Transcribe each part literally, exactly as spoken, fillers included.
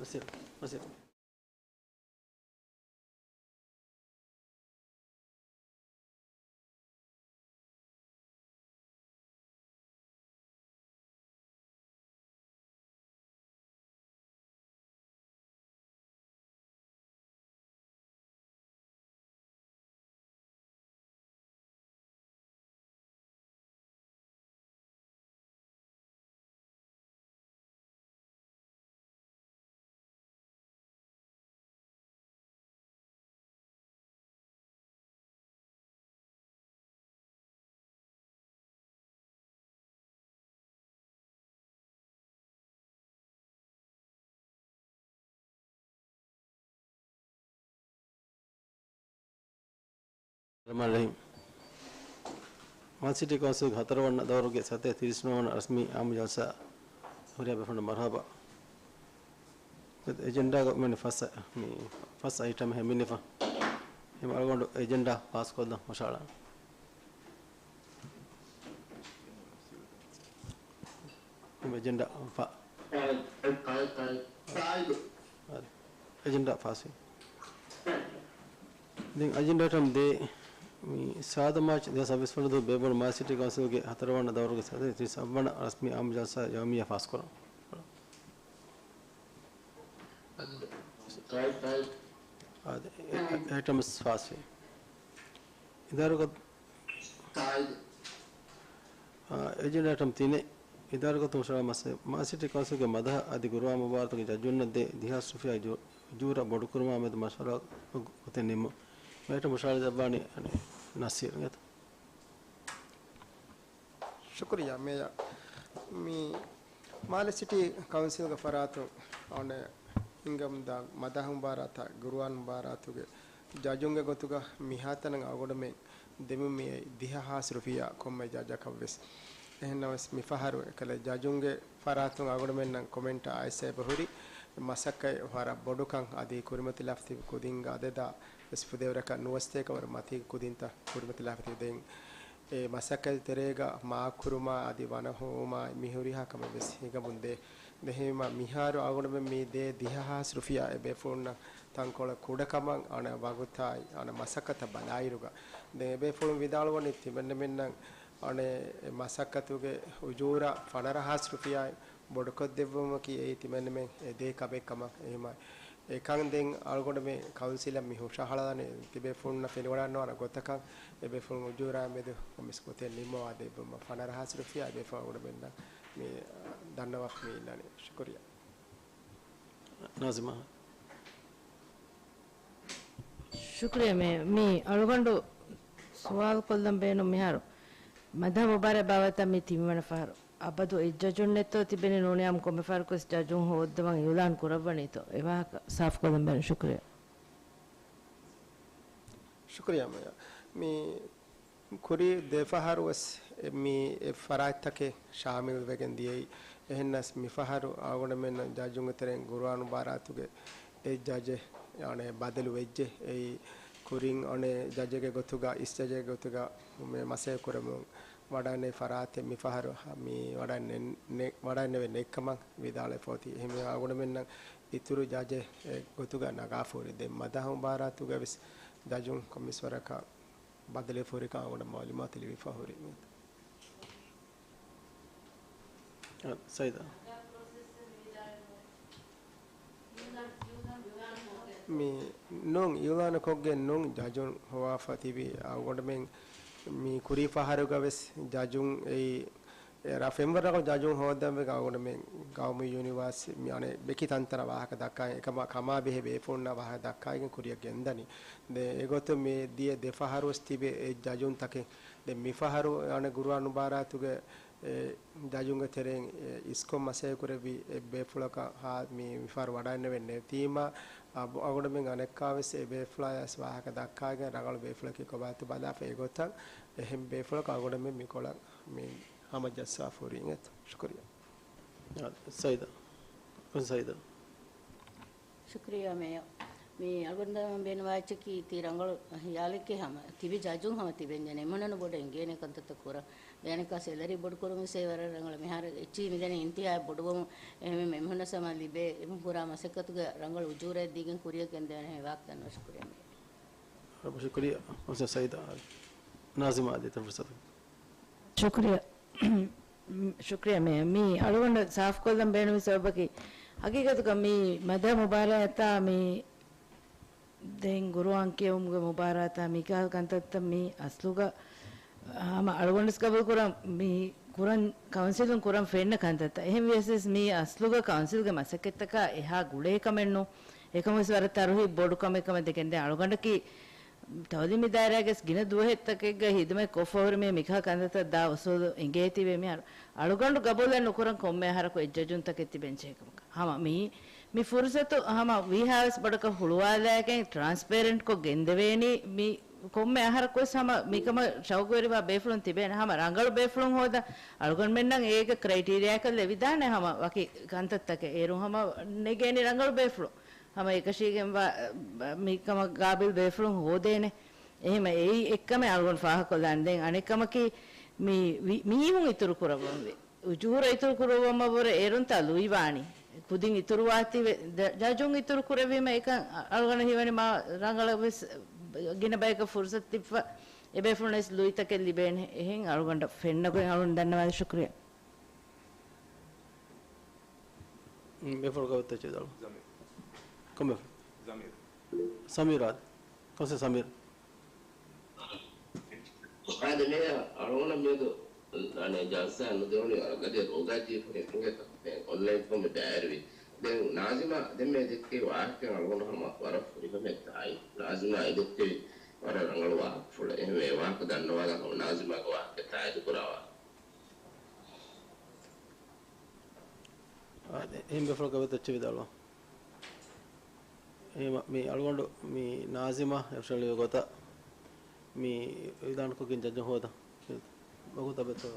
ނަސީރު، ނަސީރު. ރަޙްމާން ރަޙީމް. މާލެ ސިޓީ ކައުންސިލްގެ ހަތަރު ވަނަ ދައުރުގެ ސަތޭކަ ތިރީސް ނުވަ ވަނަ ރަސްމީ އާއްމު ޖަލްސާ ހުރިހާ ބޭފުޅުންނަށް މަރުޙަބާ. އެޖެންޑާގަ މި ފަސް، މި ފަސް އައިޓަމް ހެމިނިފަ. ހެމަ އަޅުގަނޑު އެޖެންޑާ ފާސްކޮށްލަން ހުށަހަޅާ. ހެމަ އެޖެންޑާ ފާ-، އެޖެންޑާ ފާސްވި. ދެން އެޖެންޑާ އައިޓަމް ދޭއް، މި ސާދަ މާޗް ދެހާސް ސައްބީސް ވަނަ ދުވަހު ބޭއްވުނު މާލެ ސިޓީ ކައުންސިލްގެ ހަތަރު ވަނަ ދައުރުގެ ސަތޭކަ ތިރީސް އަށް ވަނަ ރަސްމީ އާއްމު ޖަލްސާ ޔައުމިއްޔާ ފާސްކުރުން. އާދެ، އެ-، އެ-، އައިޓަމްސް ފާސްވި. އިދާރުގަ-، އާ، އެޖެންޑާ އައިޓަމް ތިނެއް، އިދާރުގަތުން ހުށަހަޅާ މައްސަލަ، މާލެ ސިޓީ ކައުންސިލްގެ މަދަހަ އަދި ގުރުއާން މުބާރާތުގެ ޖަޖުންނަށް ދޭ ދެހާސް ރުފިޔާ އުޖޫ-، އުޖޫރަ ބޮޑުކުރުމާ މެދު މަޝްވަރާ ގޮތެއް ނިންމުން. މިއައިޓަމް ހުށަހަޅަން ޖައްވާނީ ނަސީރު އިނގޭތަ؟ ޝުކުރިއްޔާ މޭޔަރ. މި މާލެ ސިޓީ ކައުންސިލްގެ ފަރާތުން އަނެއް ހިނގަމުންދާ މަދަހަ މުބާރާތާ ގުރުއާން މުބާރާތުގެ ޖަޖުންގެ ގޮތުގަ މިހާތަނަށް އަޅުގަނޑުމެން ދެމި މިއައީ ދިހަ ހާސް ރުފިޔާ ކޮންމެ ޖަޖަކަށްވެސް. އެހެންނަމަވެސް މިފަހަރު އެކަލޭ ޖަޖުންގެ ފަރާތުން އަޅުގަނޑުމެންނަށް ކޮމެންޓް އައިސް އެބަހުރި މަސައްކަތް ވަރަށް ބޮޑުކަން އަދި ކުރިމަތިލާފަ ތިބި ކުދިންގެ އަދަދާ ވެސް ފުދޭވަރަކަށް ނުވަސްތޭކަ ވަރަށް މަތީގެ ކުދިންތައް ކުރިމަތިލާފަ ތިބި ދެން އެ މަސައްކަތް ތެރޭގަ މާކުރުމާ އަދި ވަނަ ހޮވުމާ މިހުރިހާ ކަމެއް ވެސް ހިނގަމުންދޭ. ދެން އެހެންވީމާ މިހާރު އަޅުގަނޑުމެން މި ދޭ ދިހަ ހާސް ރުފިޔާ އެބޭފުޅުންނަށް ތަންކޮޅެއް ކުޑަކަމަށް އަނެއް ވަގުތާއި އަނެއް މަސައްކަތަށް ބަލާއިރުގަ ދެން އެބޭފުޅުން ވިދާޅުވަނީ ތިމަންނަމެންނަށް އަނެއް އެ މަސައްކަތުގެ އުޖޫރަ ފަނަރަ ހާސް ރުފިޔާއިން ބޮޑުކޮށްދެއްވުމަކީ އެއީ ތިމަންނަމެން އެދޭ ކަމެއް ކަމަށް. އެހެންވީމާ އެކަން ދެން އަޅުގަނޑުމެން ކައުންސިލަށް މި ހުށަހަޅާލާނީ ތިބޭފުޅުންނަށް ފެނިވަޑައިގަންނަވާނެ ގޮތަކަށް އެބޭފުޅުން އުޖޫރާ މެދު ކޮންމެސް ގޮތެއް ނިންމަވާ ދެއްވުމަށް ފަނަރަ ހާސް ރުފިޔާ އެބޭފުޅުން އަޅުގަނޑުމެންނަށް މި ދަންނަވާފަ މި އިންނާނީ. ޝުކުރިއްޔާ. ނާޒިމާ. ޝުކުރިއްޔާ މޭ-، މި އަޅުގަނޑު ސުވާލު ކޮށްލަން ބޭނުން މިހާރު މަދަހަ މުބާރާތް ބާވަތަށް މި ތިންވަނަ ފަހަރު. އަބަދު އެއް ޖަޖުން ނެތޯ ތިބެނީ ނޫނީ އާއްމު ކޮންމެ ފަހަރަކުވެސް ޖަޖުން ހޯއްދަވަން އިއުލާން ކުރައްވަނީތޯ؟ އެ ވާހަކަ ސާފުކޮށްލަން ބޭނުން. ޝުކުރިއްޔާ. ޝުކުރިއްޔާ މޭޔަރ. މި ކުރީ ދެ ފަހަރު ވެސް މި އެ ފަރާތްތަކެއް ޝާމިލް ވެގެން ދިޔައީ. އެހެންނަސް މި ފަހަރު އަޅުގަނޑުމެންނަށް ޖަޖުންގެ ތެރެއިން ގުރުއާން މުބާރާތުގެ އެއް ޖަޖެއް އަނެއް ބަދަލު ވެއްޖެ. އެއީ ކުރިން އަނެއް ޖަޖެއްގެ ގޮތުގަ އިސް ޖަޖެއްގެ ގޮތުގަ މި މަސައްކަތް ކުރަމުން ވަޑައިންނެވި ފަރާތެއް މި ފަހަރު މި ވަޑައިން ނެ-، ނެ-، ވަޑައިންނެވެ ނެތްކަމަށް ވިދާޅުވެފަ އޮތީ. އެހެންވެ އަޅުގަނޑުމެންނަށް އިތުރު ޖަޖެއް އެ ގޮތުގަ ނަގާފަ ހުރި. ދެން މަދަހަ މުބާރާތުގަ ވެސް ޖަޖުން ކޮންމެސް ވަރަކަށް ބަދަލުވެފަ ހުރިކަން އަޅުގަނޑަށް މައުލޫމާތު ލިބިފަ ހުރި. އަ، ސައިދާ. މި ނޫން އިއުލާނު ކޮށްގެން ނޫން ޖަޖުން ހޮވާފަ ތިބި އަޅުގަނޑުމެން މި ކުރީ ފަހަރުގަ ވެސް ޖަޖުން އެއީ އެ ރަ-، ފެންވަރަކަށް ޖަޖުން ހޯދަންވެގެން އަޅުގަނޑުމެން ގައުމީ ޔުނިވާސް މި އަނެއް ބެކި ތަންތަނަށް ވާހަކަ ދައްކާ އެކަމަށް ކަމާ ބެހޭ ބޭފުޅުންނާ ވާހަކަ ދައްކާގެން ކުރިއަށް ގެންދަނީ. ދެން އެގޮތުން މި ދިޔަ ދެ ފަހަރު ވެސް ތިބެ އެ ޖަޖުން ތަކެއް. ދެން މި ފަހަރު އަނެއް ގުރުއާން މުބާރާތުގެ އެ ޖަޖުންގެ ތެރެއިން އެ އިސްކޮށް މަސައްކަތް ކުރެއްވި އެއް ބޭފުޅަކަށް ހާ މި މި ފަހަރު ވަޑައިންނެވެން ނެތީމަ އަ-، އަޅުގަނޑުމެން އަނެއްކާވެސް އެ ބޭފުޅާޔަސް ވާހަކަ ދައްކާގެން ރަނގަޅު ބޭފުޅަކީ ކޮބާތޯ ބަލާފަ އެގޮތަށް އެހެން ބޭފުޅަކަށް އަޅުގަނޑުމެން މިކޮޅަށް މި ހަމަ ޖައްސާފަ ހުރީ އިނގޭތޯ. ޝުކުރިއްޔާ. އާ، ސައިދާ. ސައިދާ. ޝުކުރިއްޔާ މޭޔަރ. މި އަޅުގަނޑުމެން ބޭނުންވާ އެއްޗަކީ ތީ ރަނގަޅު ހިޔާލެއްގެ ހަމަ ތިބި ޖަޖުން ހަމަ ތިބެންޖެނެ އެމަނަނު ބޮޑަށް އެނގޭނެ ކަންތައްތައް ކުރަން. އެއަނެއްކާ ސެލަރީ ބޮޑުކުރުމުގެ ވެސް ވަރަށް ރަނގަޅު. މިހާރު އެއްޗިހި މިދަނީ އިންތިހާއަށް ބޮޑުވަމުން. އެހެންވެ އެމީހުންނަށް ހަމަ ލިބޭ އެމީހުން ކުރާ މަސައްކަތުގެ ރަނގަޅު އުޖޫރައެއް ދީގެން ކުރިއަށް ގެންދެވޭނެ ހެން ވާހަކަ ދަންނަވަން. ޝުކުރިއްޔާ. ޝުކުރިއްޔާ. ސައީދާ. ނާޒިމާ އަދި ފުރުސަތު. ޝުކުރިއްޔާ. ޝުކުރިއްޔާ މޭ. މީ އަޅުގަނޑަށް ސާފުކޮށްލަން ބޭނުންވި ސަބަބަކީ، ހަގީގަތުގަ މީ މަދަ މުބާރާތާ މީ ދެން ގުރުއާން ކިޔެވުމުގެ މުބާރާތާ މިކަހަލަ ކަންތައްތައް މީ އަސްލުގަ ހަމަ އަޅުގަނޑުވެސް ގަބޫލުކުރަން މީ ކުރަން ކައުންސިލުން ކުރަން ފެންނަ ކަންތައްތައް. އެހެން ވިޔަސް މީ އަސްލުގަ ކައުންސިލްގެ މަސައްކަތްތަކާ އެހާ ގުޅޭ ކަމެއް ނޫން. އެކަމަކުވެސް ވަރަށް ތަރުހީބް ބޮޑު ކަމެއް ކަމަށް ދެކެންދެން އަޅުގަނޑަކީ ތައުލީމީ ދާއިރާގެ ގިނަ ދުވަހެއްތަކެއްގަ ހިދުމަތް ކޮށްފަ ހުރި މީ މިކަހަލަ ކަންތައްތައް ދާ އުސޫލު އިނގޭތީވެ މިހާރު އަޅުގަނޑު ގަބޫލެއް ނުކުރަން ކޮންމެ އަހަރަކު އެއްޖައްޖުންތަކެއް ތިބެން ޖެހޭކަމަކަށް. ހަމަ މީ، މި ފުރުސަތު ހަމަ ވީހާވެސް ބޮޑަކަށް ހުޅުވާލާގެން ޓްރާންސްޕޭރެންޓްކޮށް ގެންދެވޭނީ މި ކޮންމެ އަހަރަކުވެސް ހަމަ މިކަމަށް ޝައުގުވެރިވާ ބޭފުޅުން ތިބޭނެ. ހަމަ ރަނގަޅު ބޭފުޅުން ހޯދަން އަޅުގަނޑުމެންނަށް އޭގެ ކްރައިޓީރިއާއަކަށް ލެވިދާނެ ހަމަ ވަކި ކަންތައްތަކެއް. އޭރުން ހަމަ ނެގޭނީ ރަނގަޅު ބޭފުޅުން. ހަމަ އެކަށީގެންވާ މިކަމަށް ގާބިލް ބޭފުޅުން ހޯދޭނެ. އެހެން އެއީ އެއްކަމެއް އަޅުގަނޑު ފާހަގަކޮށްލާނެ. ދެން އަނެއް ކަމަކީ މި ވި-، މީހުން އިތުރު ކުރައްވަންވީ. އުޖޫރަ އިތުރު ކުރައްވަމަށްވުރެ އޭރުންތާ ލުއިވާނީ. ކުދިން އިތުރުވާތީވެ ޖަ-، ޖަޖުން އިތުރު ކުރެއްވީމަ އެކަން އަ-، އަޅުގަނޑަށް ހީވަނީ މާ ރަނގަޅަށް ވެސް ގިނަ ބަޔަކަށް ފުރުސަތު ތިއްބާ އެބޭފުޅުންވެސް ލުއިތަކެއް ލިބޭނެ. އެހެން އަޅުގަނޑަށް ފެންނަ ގޮތް އަޅުގަނޑު ދަންނަވާލި. ޝުކުރިއްޔާ. ބޭފުޅު ކަމަށް ތެއްޗެއް ދަޅު. ޒަމީރު. ކޮން ބޭފުޅު؟ ޒަމީރު. ސަމީރާ. ކޮންސެ ސަމީރު؟ އާދެ، މޭޔާ އަޅުގަނޑަށް މިއަދު އަނެއް ޖަލްސާ ނުދެވުނީ ވަރަށް ގަދަ ރޯގާ ޖީފުނި އިނގޭތަ އޮންލައިން ކޮމެ ދާއިރުވި. ދެން ނާޒިމާ ދެންމެ ދެއްކެވި ވާހަކައިން އަޅުގަނޑު ހަމަ ވަރަށް ފުރިހަމައެއް ތާއި. ނާޒިމާ އެ ދެއްކެވި ވަރަށް ރަނގަޅު ވާހަކަފުޅެއް. އެހެންވެ އެ ވާހަކަ ދަންނަވާލާ ހަމަ ނާޒިމާގެ ވާހަކަ ތާއިދު ކުރާ ވާހަކަ. އާދެ، އެހެން ބޭފުޅަކަށް ވެ ތެއްޗެއް ވިދާޅުވާ. އެހެން މި އަޅުގަނޑު މި ނާޒިމާ އެފްޝަލީ ގޮތަށް މި އިލާންކޮށްގެން ޖައްޖު ހޯދަ. ވަގުތު ބެތޯ.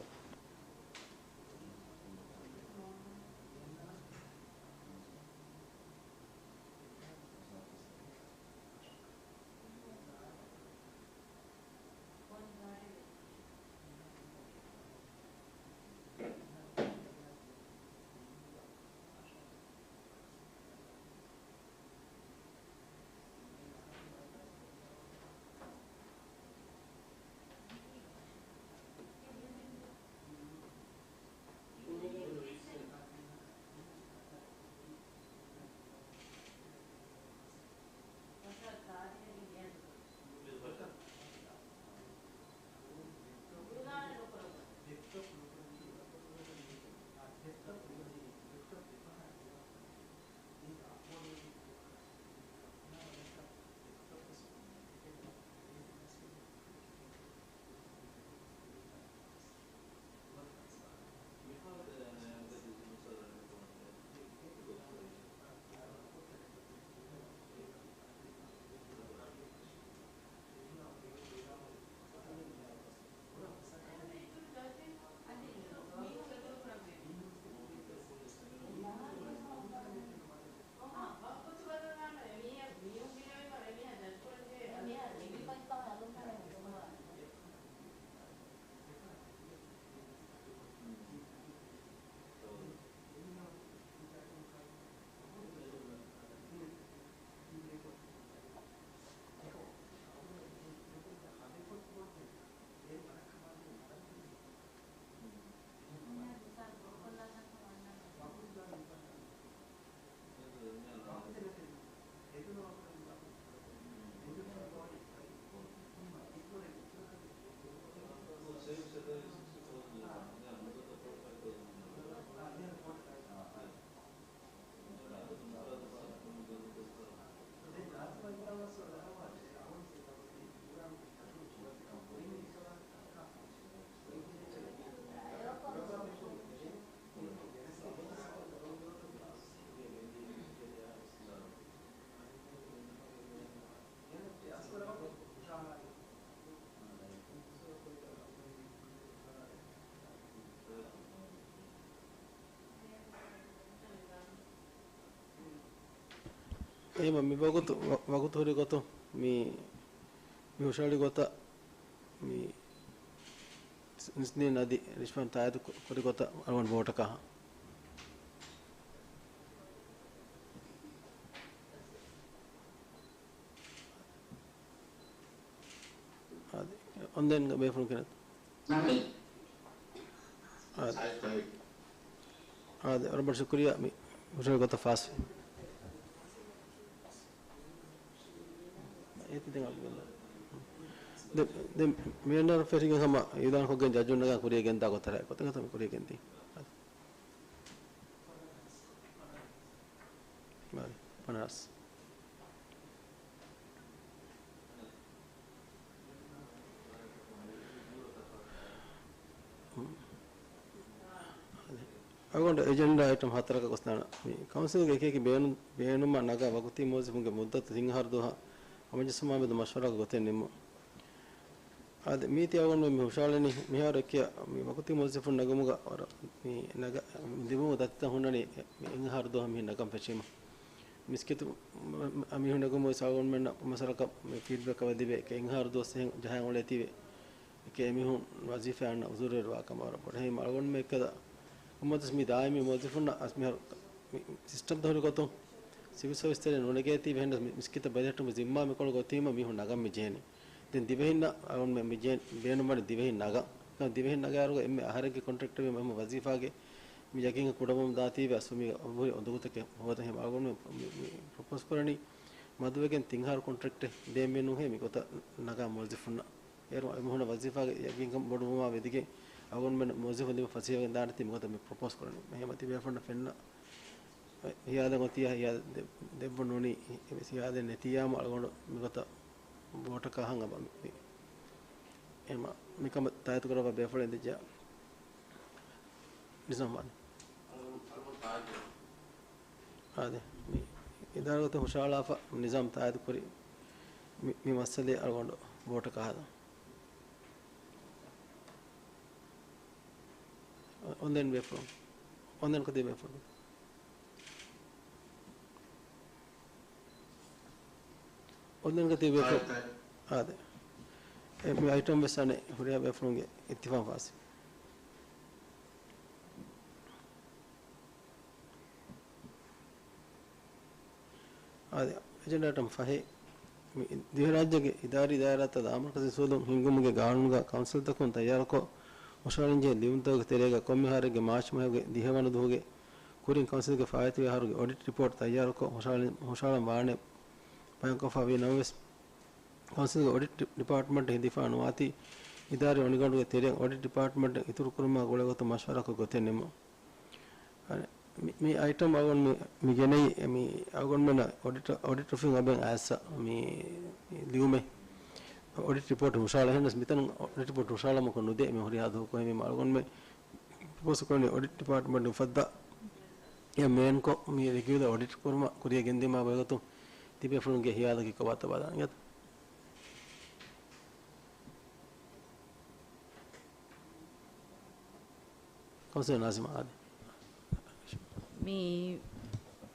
އެހެންވީމަ މި ވަގުތު، ވަ-، ވަގުތު ހުރި ގޮތުން މި، މި ހުށަހެޅި ގޮތަށް މި ނިސްނީން އަދި ރިޝްވާން ތާއިދު ކު-، ކުރި ގޮތަށް އަޅުގަނޑު ވޯޓަކަށް. އާދެ، އޮންލައިންގަ ބޭފުޅުން ކިނަތަ؟ އާދެ. އާދެ، ވަރަށް ބޮޑަށް ޝުކުރިއްޔާ މި ހުށަހެޅި ގޮތަށް ފާސްވި. އޭތި ދެން އަޅުގަނޑު. ދެ-، ދެން މިއަންނަ ފެށިގެން ހަމަ އިއުލާންކޮށްގެން ޖައްޖުންނަށް ކުރިޔަށް ގެންދާ ގޮތަށް ގޮތަށް މި ކުރިޔަށް ގެންދީ. އާދެ. ބަލި، ފަނާސް. އަޅުގަނޑު އެޖެންޑާ އައިޓަމް ހަތަރަކަށް ގޮސްދާނަން. މި ކައުންސިލްގެ އެކި އެކި ބޭނު-، ބޭނުމަށް ނަގާ ވަގުތީ މުވައްޒަފުންގެ މުއްދަތު ތިން އަހަރު ދުވަހަށް ހަމަޖެއްސުމާ މެދު މަޝްވަރާގެ ގޮތެއް ނިންމުން. އާދެ، މީތި އަޅުގަނޑުމެން މި ހުށަހަޅަނީ މިހާރު އެކި މި ވަގުތީ މުވައްޒަފުން ނަގުމުގަ ވަރަށް މި ނަގަ-، ލިބުމުގެ ދަތިތައް ހުންނަނީ މި އެއް އަހަރު ދުވަހަށް މިހެން ނަގަން ފެށީމަ. މިސްކިތު މ-، މ-، މީހުން ނެގުމުގެ އަޅުގަނޑުމެން މަސައްކަތް މި ފީޑްބެކް އަވަދިވޭ އެކެއް އެއް އަހަރު ދުވަސް އެހެން ޖަހަން އުޅޭތީވެ. އެކެއް އެމީހުން ވަޒީފާ އަންނަ އުޒުރުވެރިވާ ކަމަށް ވަރަށް ބޮޑަށް ހީމަ އަޅުގަނޑުމެން އެކަދަ އުމަދުސް މި ދާއިމީ މުވައްޒަފުންނަށް އަސް މިހާރު މި ސިސްޓަމް ތަހުރި ގޮތުން ސިވިލް ސަރވިސް ތެރެއިން ނުނެގޭތީވެ ހެންނަސް މި މިސްކިތަށް ބަލިހެއްޓުމުގެ ޒިންމާ މިކޮޅު ގޮތީމަ މީހުން ނަގަން މި ޖޭނީ. ދެން ދިވެހިންނަށް އަޅުގަނޑުމެން މި ޖޭ-، ބޭނުންވަނީ ދިވެހިން ނަގަން. އެކަމަ ދިވެހިން ނަގާއިރުގަ އެންމެ އަހަރެއްގެ ކޮންޓްރެކްޓެއް ވީމަ އެންމެ ވަޒީފާގެ މި ޔަގީން ކުޑަވަމުން ދާތީވެ އަސް މީ އަބުރި އޮނދުގުތަކެއް ހޯދަން ހީމަ އަޅުގަނޑުމެން މި، މި ޕްރޮޕޯސް ކުރަނީ މަދުވެގެން ތިން އަހަރު ކޮންޓްރެކްޓެއް ދޭންވީ ނޫންހޭ މި ގޮތަށް ނަގާ މުވައްޒަފުންނަށް. އޭރު އެމީހުންނަށް ވަޒީފާގެ ޔަގީންކަން ބޮޑުވުމާ ވެދިގެން އަޅުގަނޑުމެން މުވައްޒަފުން ދިމަ ފަސޭހަވެގެން ދާނެތީ މިގޮތަށް މި ޕްރޮޕޯސް ކުރަނީ. އެހެންވީމަ ތިބޭފުޅުންނަށް ފެންނަ ހިޔާލެއް އޮތިއްޔާ ހިޔާލެއް ދެ-، ދެއްވުން ނޫނީ، އެ ހިޔާލެއް ނެތިއްޔާމަ އަޅުގަނޑު މިގޮތަށް ވޯޓަކަށް ހަނގަބަ މި، މި، އެމަ މިކަމަށް ތާއީދު ކުރައްވާ ބޭފުޅެއް ދެއްޖެ. ނިޒާމް ވާނެ. އާދެ، މި އިދާރާގޮތުން ހުށަހަޅާފަ ނިޒާމް ތާއީދު ކުރި މި، މި މައްސަލައެއް އަޅުގަނޑު ވޯޓަކަށް ހަދަން. އޮންލައިން ބޭފުޅުން. އޮންލައިން ކޮށްދޭ ބޭފުޅުން. އޮންލައިންގަ ތިބޭފުޅުން. އާދެ. އެ، މި އައިޓަމް ވެސް އަނެއް ހުރިހާ ބޭފުޅުންގެ އިއްތިފާގުން ފާސް. އާދެ، އެޖެންޑާ އައިޓަމް ފަހެއް، މި ދިވެހިރާއްޖޭގެ އިދާރީ ދާއިރާތައް ދާމަރުކަޒީ އުސޫލުން ހިންގުމުގެ ގާނޫނުގަ ކައުންސިލްތަކުން ތައްޔާރުކޮށް، ހުށަހަޅަންޖެހޭ ލިޔުންތަކުގެ ތެރޭގަ ކޮންމެ އަހަރެއްގެ މާޗް މަހުގެ ދިހަވަނަ ދުވަހުގެ ކުރިން ކައުންސިލްގެ ފާއިތުވި އަހަރުގެ އޮޑިޓް ރިޕޯޓް ތައްޔާރުކޮށް ހުށަހަޅަން، ހުށަހަޅަން ވާނެ ބަޔާންކޮށްފަ ވީ ނަމަވެސް، ކައުންސިލްގެ އޮޑިޓް ޑިޕާޓްމަންޓް ހެދިފަ ނުވާތީ، އިދާރީ އޮނިގަނޑުގެ ތެރެއިން އޮޑިޓް ޑިޕާޓްމަންޓް އިތުރުކުރުމާ ގުޅޭގޮތުން މަޝްވަރާކޮށް ގޮތެއް ނިމުން. މި، މި އައިޓަމް އަޅުގަނޑު މި، މި ގެނައީ، މި އަޅުގަނޑުމެންނަށް އޮޑިޓަ-، އޮޑިޓް އޮފީހުން އަބެން އައިސް މި ލިޔުމެއް. އޮޑިޓް ރިޕޯޓް ހުށަހަޅަ ހެންނަސް މިތަނުން އޮޑިޓް ރިޕޯޓް ހުށަހަޅަމަކު ނުދޭ މި ހުރިހާ ދުވަހަކު މި އަޅުގަނޑުމެން ޕްރޮޕޯސް ކުރަނީ އޮޑިޓް ޑިޕާޓްމަންޓް އުފައްދާ އެ މޭންކޮށް މި ރެގިއުލަރ އޮޑިޓް ކުރުމަށް ކުރިޔަށް ގެންދިއުމާ ބެހޭގޮތުން ތިބޭފުޅުންގެ ހިޔާލަކީ ކޮބާތޯ ބަލާން އިނގޭތަ؟ ކައުންސިލަރ ނާޒިމާ އާދެ. މި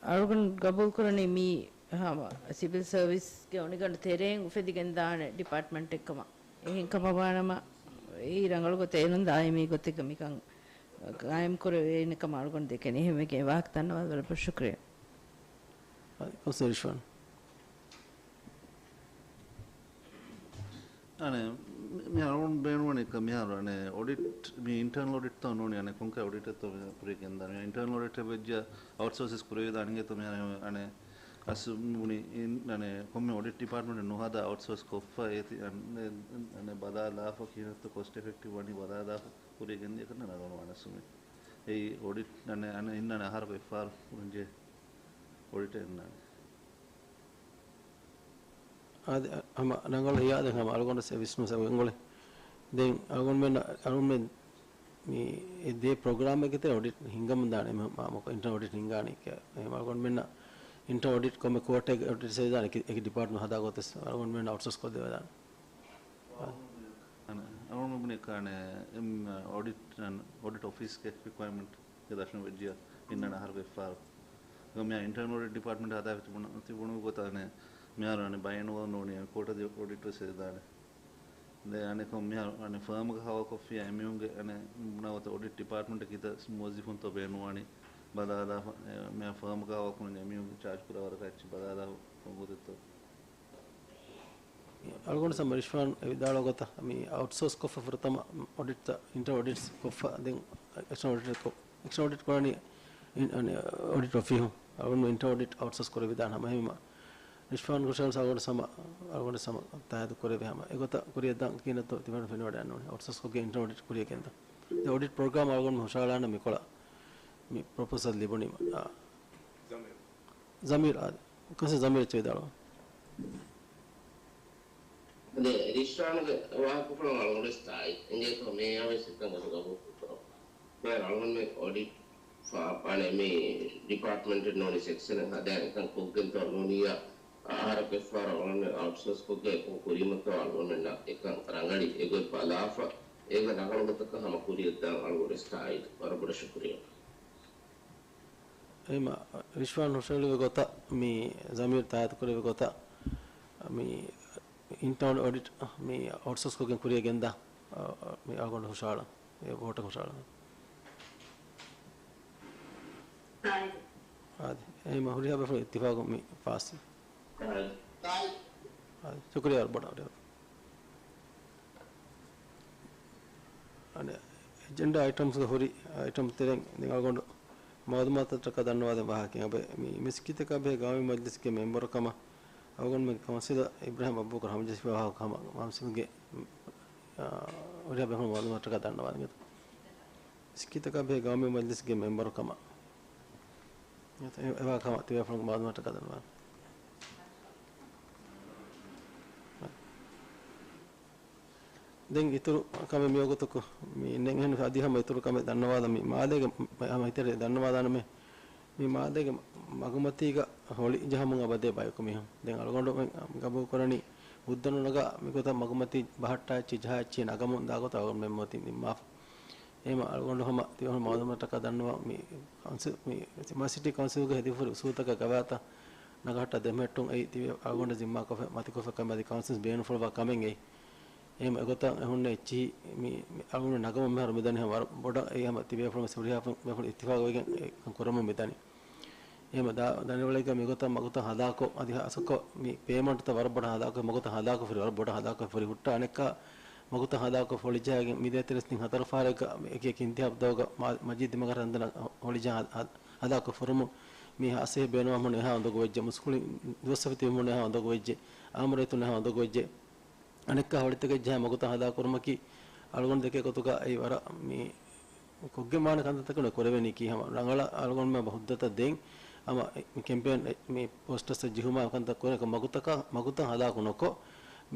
އަޅުގަނޑު ގަބޫލުކުރަނީ މި ހަމަ ސިވިލް ސަރވިސްގެ އޮނިގަނޑު ތެރެއިން އުފެދިގެންދާނެ ޑިޕާޓްމަންޓެއްކަމަށް. އެހެން ކަމަށްވާނަމަ، އެއީ ރަނގަޅު ގޮތެއް އޭރުން ދާއިމީ ގޮތެއްގަ މިކަން ގާއިމް ކުރެވޭނެ ކަމަށް އަޅުގަނޑު ދެކެނީ. އެހެންވެގެން ވާހަކަ ދަންނަވާލަ ވަރަށް ބޮޑަށް ޝުކުރިއްޔާ. އަދި ކައުންސިލަރ ރިޝްވާން. އަނެއް، މި، މި އަޅުގަނޑު ބޭނުންވަނީ މިހާރު އަނެއް އޮޑިޓް، މި އިންޓަރނަލް އޮޑިޓްތޯ ނޫނީ އަނެއް ކޮންކަހަލަ އޮޑިޓެއްތޯ މި ކުރިޔަށް ގެންދާނީ. އިންޓަރނަލް އޮޑިޓެއް ވެއްޖެއްޔާ އައުޓްސޯސް ކުރެވިދާނެ އިނގޭތޯ މިހާރު އަނެއް އަސް ބުނި އިން-، އަނެއް ކޮންމެ އޮޑިޓް ޑިޕާޓްމަންޓެއް ނުހަދާ އައުޓްސޯސް ކޮށްފަ އޭތި އަނެއް، އަނެއް ބަލާލާފަ ކިހިނެއްތޯ ކޮސްޓް އެފެކްޓިވް ވަނީ ބަލާލާފަ ކުރިޔަށް ގެންދިޔަ ކަންނަ ނަގަނު ވާނެ ސުމި. އެއީ އޮޑިޓް އަނެއް، އަނެއް އިންނާނެ އަހަރަކު އެއްފަހަރު ކުރަންޖެހޭ އޮޑިޓެއް އިންނާނެ. އާދެ، ހަމަ ރަނގަޅު ހިޔާލެއް ހަމަ އަޅުގަނޑު ވެސް ވިސްނުން ސަބަބުން އެނގުޅެ. ދެން އަޅުގަނޑުމެން، އަޅުގަނޑުމެން މި ދޭ ޕްރޮގްރާމެއްގެ ތެރޭ އޮޑިޓް ހިންގަމުން ދާނެ. އެމަ-، މާ-، މަކޮ އިންޓަރނަލް އޮޑިޓް ހިންގާނީ ކެ-، އެ އަޅުގަނޑުމެންނަށް އިންޓަރނަލް އޮޑިޓް ކޮންމެ ކުއާޓަރގެ އޮޑިޓް ސޭދާނެ އެކި، އެކި ޑިޕާޓްމަންޓް ހަދާ ގޮތަސް އަޅުގަނޑުމެން އައުޓްސޯސް ކޮށްދެވިދާނެ. އަނެ، އަޅުގަނޑު ބުނި ކާނެ، އެމް، އޮޑިޓް، އަން، އޮޑިޓް އޮފީސްގެ ރިކުއަރމަންޓް ގެ ދަށުން ވެއްޖިޔާ އިންނަން އަހަރުގެ އެއްފަހަރު. މިހާ އިންޓަރނަލް އޮޑިޓް ޑިޕާޓްމަންޓް ހަދާފަ ތިބުނު، ތިބުނު ގޮތަށް އަނެ، މިހާރު އަނެ ބައެއް ނުވަ ނޫނީ ކުއާޓަރލީ އޮޑިޓް ވެސް ހެދާނެ. ދެ އަނެއްކޮށް މިހާރު އަނެއް ފާމަކަށް ހަވާކޮށްފިޔާ އެމީހުންގެ އަނެއް ނަވަތަ އޮޑިޓް ޑިޕާޓްމަންޓަށް ކިތައް މުވައްޒިފުންތޯ ބޭނުންވާނީ ބަލާލާފަ، އެ، މިހާ ފާމަކަށް ހަވާކުރަނީ އެމީހުންގެ ޗާޖް ކުރާ ވަރަކަށް އެއްޗެއް ބަލާލާފަ ގޮތެއްތޯ؟ އަޅުގަނޑު ސަމް ރިޝްވާން ވިދާޅުވި ގޮތަށް މި އައުޓްސޯސް ކޮށްފަ ފުރަތަމަ އޮޑިޓްތައް، އިންޓަރނަލް އޮޑިޓްސް ކޮށްފަ ދެން އެކްސްޓަރނަލް އޮޑިޓް ކޮ-، އެކްސްޓަރނަލް އޮޑިޓް ކުރާނީ އިން-، އަނެ، އޮޑިޓް އޮފީހުން. އަޅުގަނޑު އިންޓަރނަލް އޮޑިޓް އައުޓްސޯސް ކުރެވިދާނެ ހަމަ އެހެންވީމަ ރިޝްވާން ހުށަހަޅު އަޅުގަނޑު ސަމަ، އަޅުގަނޑު ސަމަ ތާއީދު ކުރެވޭ ހަމަ އެގޮތަށް ކުރިއަށްދާން ކިހިނެއްތޯ ތިބޭފުޅުން ފެނިވަޑައިގަންނަވަނީ. އައުޓްސޯސް ކޮށްގެން އިންޓަރނަލް އޮޑިޓް ކުރިއަށް ގެންދާ. ދެ އޮޑިޓް ޕްރޮގްރާމް އަޅުގަނޑު ހުށަހަޅާނަން މިކޮޅަށް މި ޕްރޮޕޯސަލް ލިބުނީމަ. އާ. ޒަމީރު. ޒަމީރު، އާދެ. ކޮންސެ ޒަމީރު އެއްޗެއް ވިދާޅުވާ. ދެ ރިޝްވާންގެ ވާހަކަފުޅުން އަޅުގަނޑު ވެސް ތާއީދު. އެނގޭތޯ މޭޔާ ވެސް އެކަން ގޮސް ގަބޫލު ކުރަން. މޭޔާ އަޅުގަނޑުމެން އޮޑިޓް ފާ-، އަނެ މި ޑިޕާޓްމަންޓެއް ނޫނީ ސެކްޝަނެއް ހަދާ އެކަން ކޮށްގެންތޯ ނޫނިއްޔާ އަހަރަކު އެއްފަހަރަށް އަޅުގަނޑުމެން އައުޓްސޯސް ކޮށްގެން އެކަން ކުރީމަތޯ އަޅުގަނޑުމެންނަށް އެކަން ރަނގަޅީ އެގޮތް ބަލާފަ އޭގެ ރަނގަޅު ގޮތަކަށް ހަމަ ކުރިއަށްދާން އަޅުގަނޑު ވެސް ތާއީދު. ވަރަށް ބޮޑަށް ޝުކުރިއްޔާ. އެހެންވީމަ ރިޝްވާން ހުށަހެޅުއްވި ގޮތަށް މި ޒަމީރު ތާއީދު ކުރެއްވި ގޮތަށް މި އިންޓަރނަލް އޮޑިޓް މި އައުޓްސޯސް ކޮށްގެން ކުރިއަށް ގެންދާ، އަ، މި އަޅުގަނޑު ހުށަހަޅަން. އެ ވޯޓަށް ހުށަހަޅަން. އާދެ. އެހެންވީމަ ހުރިހާ ބޭފުޅުން އިއްތިފާގުން މި ފާސް. އާދެ. ޝުކުރިއްޔާ ވަރަށް ބޮޑަށް. އަނެއް އެޖެންޑާ އައިޓަމްސްގަ ހުރި އައިޓަމް ތެރެއިން ދެން އަޅުގަނޑު މައުލޫމާތުތަކަށް ދަންނަވާދޭން ވާހަކައެއް އެބަ މި މިސްކިތަކާ ބެހޭ ގައުމީ މަޖްލިސްގެ މެމްބަރު ކަމަށް އަޅުގަނޑުމެންގެ ކައުންސިލަރ އިބްރާހިމް އަބޫބަކަރު ހަމަޖެއްސިފައި ވާހަކަ ހަމަ މައުސިމްގެ، އާ، ހުރިހާ ބޭފުޅުން މައުލޫމާތުތަކަށް ދަންނަވާދޭން. މިސްކިތަކާ ބެހޭ ގައުމީ މަޖްލިސްގެ މެމްބަރު ކަމަށް އެ-، އެވާ ކަމަށް ތިބޭފުޅުން މައުލޫމާތުތަކަށް ދަންނަވާން. ދެން އިތުރު ކަމެއް މިވަގުތަކު މި އިންނެ އެހެން އަދި ހަމަ އިތުރު ކަމެއް ދަންނަވާލަން މި މާލޭގެ މަ-، ހަމަ ހިތެރޭ ދަންނަވާލާނަމޭ. މި މާލޭގެ މަގުމަތީގަ ހޮޅި ޖަހަމުން އެބަދޭ ބަޔަކު މީހުން. ދެން އަޅުގަނޑު ގަބޫލު ކުރަނީ ހުއްދަ ނުނަގާ މިގޮތަށް މަގުމަތީ ބަހައްޓާ އެއްޗިހި ޖަހާ އެއްޗިހި ނަގަމުން ދާ ގޮތަށް އަޅުގަނޑުމެން މިއޮތީ ނިންމާފަ. އެހެންވީމަ އަޅުގަނޑު ހަމަ ތިބޭފުޅުން މައުލޫމާތަކަށް ދަންނަވާ މި ކައުންސިލް، މި ސިޓީ ކައުންސިލްގެ ހެދިފަހުރި އުސޫލުތަކާ ގަވާއިދުތައް ނަގަހައްޓާ ދެމެހެއްޓުން އެއީ ތިބޭ އަޅުގަނޑަށް ޒިންމާކޮށްފަ މަތިކޮށްފަ ކަމެއް އަދި ކައުންސިލް ބޭނުންފުޅުވާ ކަމެއް އެއީ. އެހެންވީމަ އެގޮތަށް އެ ހުންނަ އެއްޗިހި މި، މި އަޅުގަނޑު ނަގަމުން މިހާރު މިދަނީ ހަމަ ވަރަށް ބޮޑަށް އެއީ ހަމަ ތިބޭފުޅުން ވެސް ހުރިހާ ބޭފުޅުން އިއްތިފާގުވެގެން އެކަން ކުރަމުން މިދަނީ. އެހެންވީމަ ދާ-، ދަނޑިވަޅީގަ މިގޮތަށް މަގުތައް ހަލާކޮށް އަދި ހާއްސަކޮށް މި ޕޭމަންޓްތައް ވަރަށް ބޮޑަށް ހަލާކޮށް މަގުތައް ހަލާކޮށް ފުރި، ވަރަށް ބޮޑަށް ހަލާކޮށް ފުރި ހުއްޓާ އަނެއްކާ މަގުތައް ހަލާކޮށް ފޮޅިޖަހައިގެން މި ދޭތެރެސް ތިން ހަތަރު ފަހަރެއްގަ އެކި އެކި އިންތިހާބު ދައުގަ މާ-، މަޖީދު ދިމަގަށް ރަނދަނަށް ހޮޅިޖަހާ ހަ-، ހަލާކޮށް ފުރުމުން މީހާ އަސޭހި ބޭނުންވާ ހަމަ އެހާ އުނދަގޫ ވެއްޖެ، މުސްކުޅި ދުވަސްވަރު ތިބުމުން އެހާ އުނދަގޫ ވެއްޖެ، އާއްމު ރައްޔިތުން އެހާ އުނދަގޫ ވެއްޖެ. އަނެއްކާ ހޮޅިތަކެއް ޖަހާ މަގުތައް ހަލާ ކުރުމަކީ އަޅުގަނޑު ދެކޭ ގޮތުގަ އެއީ ވަރަށް މި ކޮށްގެން ވާނެ ކަންތައްތަކުން ކުރެވެނީކީ ހަމަ ރަނގަޅަށް އަޅުގަނޑުމެން ހުއްދަތައް ދޭން ހަމަ މި ކެމްޕޭން މި ޕޯސްޓަރސް ޖެހުމާ ކަންތައް ކުރޭ މަގުތަކަށް، މަގުތައް ހަލާކު ނުކޮށް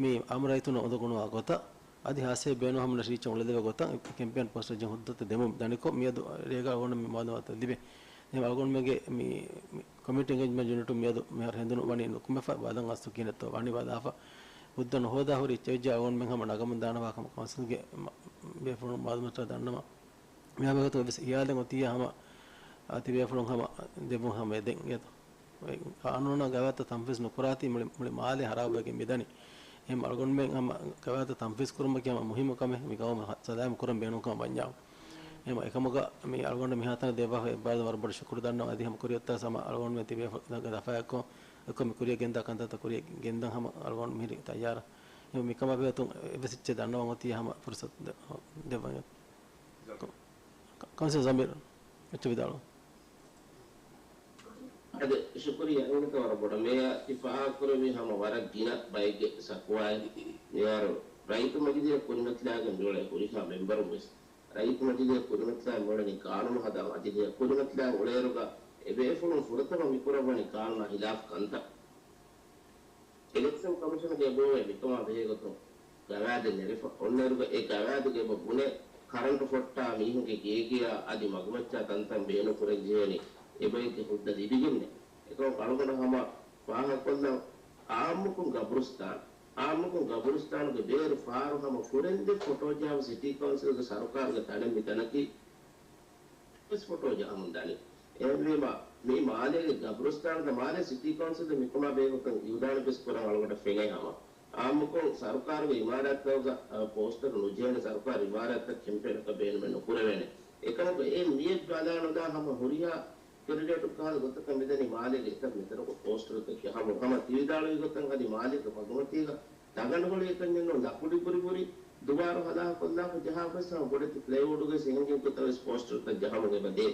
މި އާއްމު ރައްޔިތުންނަށް އުނދަގޫނުވާ ގޮތަށް އަދި ހާއްސަ ބޭނުން ހަމަ ރީޗަށް އުޅެދެވޭ ގޮތަށް ކެމްޕޭން ޕޯސްޓަރ ޖެހުން ހުއްދަތައް ދެމުން ދަނިކޮށް މިއަދު ރޭގަ އަޅުގަނޑު މި މައުލޫމާތު ލިބޭ. ދެން އަޅުގަނޑުމެންގެ މި، މި ކޮމިއުނިޓީ އެންގޭޖްމަންޓް ޔުނިޓު މިއަދު މިހާރު ހެނދުނު ވަނީ ނުކުމެފަ ވަލަން އަސްލު ކިހިނެއްތޯ ވަނީ ބަލާފަ. ހުއްދަ ނުހޯދާ ހުރި އެއްޗެއް ވެއްޖެ އަޅުގަނޑުމެން ހަމަ ނަގަމުން ދާނަވާ ކަމަށް ކައުންސިލްގެ މަ-، ބޭފުޅުން މައުލޫމާތު ދަންނަވަން. މި ބާވަތު ވެސް ހިޔާލެއް އޮތިއްޔާ ހަމަ، އަ، ތިބޭފުޅުން ހަމަ ދެބުން ހަމަ އެދެން އެތޯ. ޤާނޫނާ ގަވާއިދުތައް ތަންފީޒު ނުކުރާތީ މުޅި، މުޅި މާލެ ހަރާބުވެގެން މިދަނީ. އެހެން އަޅުގަނޑުމެން ހަމަ ގަވާއިދުތައް ތަންފީޒު ކުރުމަކީ ހަމަ މުހިއްމު ކަމެއް، މި ގައުމަށް ހަ-، ސަލާމަތް ކުރަން ބޭނުންކަމަށް ވަންޏާ. އެހެން އެކަމުގަ މި އަޅުގަނޑަށް މިހާތަނަށް ދެއްވާފަ އެއްބާރުލަށް ވަރަށް ބޮޑަށް ޝުކުރު ދަންނަވަން. އަދި ހަމަ ކުރިއަށްދާ ހަމަ އަޅުގަނޑުމެން ތިބޭފުޅުންގެ ލަފާއެއްކޮށް އެއްކޮށް މި ކުރިއަށް ގެންދާ ކަންތައްތައް ކުރިއަށް ގެންދަން ހަމަ އަޅުގަނޑު މިހިރީ ތައްޔާރަށް. އެހެން މިކަމާ ބެހޭގޮތުން އެއްވެސް އެއްޗެއް ދަންނަވަން އޮތީ ހަމަ ފުރުސަތު ދެ-، ދެއްވަން. ކައުންސިލް ޒަމީރު އެއްޗެއް ވިދާޅުވާ. އަދި ޝުކުރިއްޔާ އިނގިތަ ވަރަށް ބޮޑަށް. މޭޔާ ތި ފާހަގަކުރެއްވީ ހަމަ ވަރަށް ގިނަ ބައެއްގެ ޝަކުވާއެއް. މިހާރު ރައްޔިތު މަޖިލީހަށް ކުރިމަތިލާގެން މިއުޅޭ ހުރިހާ މެމްބަރުން ވެސް ރައްޔިތު މަޖިލީހަށް ކުރިމަތިލާ މިއުޅެނީ ޤާނޫނު ހަދާ މަޖިލީހަށް ކުރިމަތިލާ އުޅޭއިރުގަ އެބޭފުޅުން ފުރަތަމަ މިކުރައްވަނީ ޤާނޫނާ ޚިލާފު ކަންތައް. އިލެކްޝަން ކޮމިޝަނުގެ އެބައޮވޭ މިކަމާ ބެހޭގޮތުން ގަވާއިދެއް ނެރެފަ. އޮންނައިރުގަ އެ ގަވާއިދުގެ އެބަ ބުނެ ކަރަންޓު ފޮއްޓާ މީހުންގެ ގޭގެޔާ އަދި މަގުމައްޗާ ތަންތަން ބޭނުންކުރަންޖެހޭނީ އެބައެއްގެ ހުއްދަ ލިބިގެންނޭ. އެކަމަކު އަޅުގަނޑު ހަމަ ފާހަގަކޮށްލަން އާއްމުކޮށް ގަބުރުސްތާނު، އާއްމުކޮށް ގަބުރުސްތާނުގެ ބޭރު ފާރު ހަމަ ފުރެންދެން ފޮޓޯ ޖަހާފަ ސިޓީ ކައުންސިލްގެ ސަރުކާރުގެ ތަނެއް މިތަނަކީ ވެސް ފޮޓޯ ޖަހަމުން ދަނީ. އެހެންވީމަ، މި މާލޭގެ ގަބުރުސްތާނުގެ މާލޭ ސިޓީ ކައުންސިލް މިކަމާ ބެހޭގޮތުން އިއުލާނެއް ވެސް ކުރަން އަޅުގަނޑަށް ފެނޭ ހަމަ. އާއްމުކޮށް ސަރުކާރުގެ އިމާރާތްތަކުގަ، އަ، ޕޯސްޓަރު ނުޖެހޭނެ، ސަރުކާރު އިމާރާތްތައް ކެމްޕޭނަކަށް ބޭނުމެއް ނުކުރެވޭނެ. އެކަމަކު އެ މިއެއް ބަލާނުލާ ހަމަ ހުރިހާ ކެނޑިޑޭޓު ކަހަލަ ގޮތަކަށް މިދަނީ މާލޭގެ އެތައް މިތަނަކު ޕޯސްޓަރުތައް ހަމަ، ހަމަ ތިވިދާޅުވި ގޮތަށް އަދި މާލޭގެ މަގުމަތީގަ ދަގަނޑު ހޮޅި އެކަންޏެއްނު ލަކުޑި ބުރި ބުރި ދުވާރު ހަލާކޮށްލާފަ ޖަހާފަސް ހަމަ ބޮޑެތި ޕްލޭއުޑުގެ ސިހިނގިން ކުތަވެސް ޕޯސްޓަރުތައް ޖަހަމުން އެބަ ދޭ.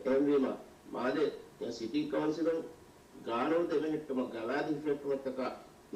އެހެންވީމަ، މާލޭ ސިޓީ ކައުންސިލުން ގާނޫނު ދެމެހެއްޓުމަށް ގަވާއިދު ހިފެހެއްޓުމަށްޓަކާ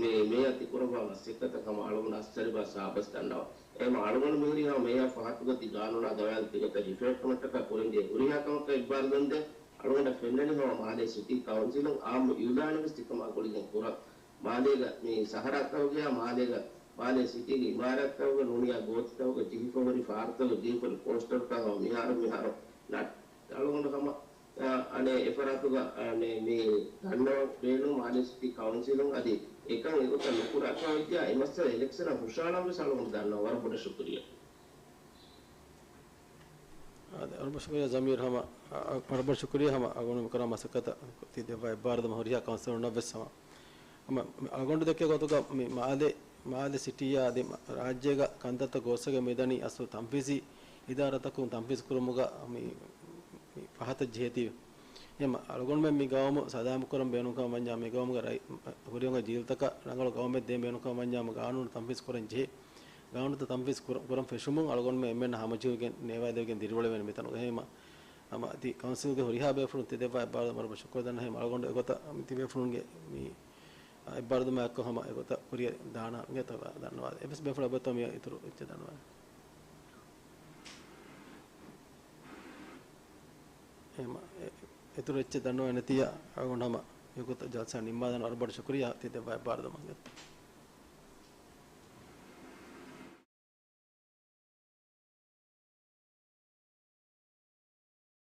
މި މޭޔަރ ތިކުރައްވާ މަސައްކަތަށް ހަމަ އަޅުގަނޑު އަސްސަރިބާ ސާބަސް ދަންނަވަން. އެހެން އަޅުގަނޑު މިހުރީ ހަމަ މޭޔަރ ފަހަތުގަ ތި ގާނޫނާ ގަވާއިދު ތިގޮތަށް ހިފެހެއްޓުމަށްޓަކާ ކުރަންޖެހޭ ހުރިހާ ކަމަކަށް އެއްބާރުލަންދެން އަޅުގަނޑަށް ފެންނަނީ ހަމަ މާލޭ ސިޓީ ކައުންސިލުން އާއްމު އިއުލާނެއް ވެސް ތިކަމާ ގުޅިގެން ކުރަން. މާލޭގަ މި ސަހަރާތަކުގަޔާ މާލޭގަ މާލޭ ސިޓީގެ އިމާރާތްތަކުގަ ނޫނިޔާ ގޯތިތަކުގަ ޖެހިފަ ހުރި ފާރުތަކުގަ ޖެހިފަ ހުރި ޕޯސްޓަރުތައް ހަމަ މިހާރު މިހާރު ނަ-، އަޅުގަނޑު ހަމަ، އަ، އަނެއް އެފަރާތުގަ، އަ، މި، މި ދަންނަވަން ބޭނުން މާލޭ ސިޓީ ކައުންސިލުން އަދި އެކަން އެގޮތަށް ނުކުރާކަށް ވެއްޖާ އެ މައްސަލަ އިލެކްޝަނަށް ހުށަހަޅަން ވެސް އަޅުގަނޑު ދަންނަވަން. ވަރަށް ބޮޑަށް ޝުކުރިއްޔާ. އާދެ، ވަރަށް ބޮޑަށް ޝުކުރިއްޔާ ޒަމީރު ހަމަ، އަ، އަ، ވަރަށް ބޮޑަށް ޝުކުރިއްޔާ ހަމަ އަޅުގަނޑު ކުރާ މަސައްކަތަށް ތި ދެއްވާ އެއްބާރުލުމަށް ހުރިހާ ކައުންސިލަރުންނަށް ވެސް ހަމަ. ހަމަ މި އަޅުގަނޑު ދެކޭ ގޮތުގަ މި މާލެ، މާލެ ސިޓީއާ އަދި މަ-، ރާއްޖޭގަ ކަންތައްތައް ގޯސްވެގެން މިދަނީ އަސްލު ތަންފީޒީ އިދާރާތަކުން ތަންފީޒު ކުރުމުގަ މި، މި ފަހަތަށް ޖެހޭތީވެ. އެހެން އަޅުގަނޑުމެން މި ގައުމު ސަލާމަތް ކުރަން ބޭނުންކަމަށް ވަންޏާ، މި ގައުމުގެ ރައި-، ހުރިހާ ޖީލްތަކަށް ރަނގަޅު ގައުމެއް ދޭން ބޭނުންކަމަށް ވަންޏާ، ހަމަ ގާނޫނު ތަންފީޒު ކުރަން ޖެހޭ. ގާނޫނުތައް ތަންފީޒު ކުރ-، ކުރަން ފެށުމުން އަޅުގަނޑުމެން އެންމެންނަށް ހަމަޖެހިގެން ނޭވާލެވިގެން ދިރިއުޅެވޭނެ މިތަނުގަ. އެހެން ހަމަ އަދި ކައުންސިލްގެ ހުރިހާ ބޭފުޅުން ތި ދެއްވާ އެއްބާރުލުމަށް ވަރަށް ޝުކުރު ދަންނަ. އެހެން އަޅުގަނޑު އެގޮތަށް މި ތި ބޭފުޅުންގެ މި އެއްބާރުލުމާއެކު ހަމަ އެގޮތަށް ކުރިއަށް ދާނަން އިނގޭތޯ ދަންނަވާ. އެއްވެސް ބޭފުޅަކަށް އެބައޮތްތޯ މި އިތުރު އެއްޗެއް ދަންނަވާ. އެހެން އެ-، އިތުރު އެއްޗެއް ދަންނަވާ ނެތިއްޔާ އަޅުގަނޑު ހަމަ އެގޮތަށް ޖަލްސާ ނިންމާލަން. ވަރަށް ބޮޑަށް ޝުކުރިއްޔާ ތި ދެއްވާ އެއްބާރުލުމަށް.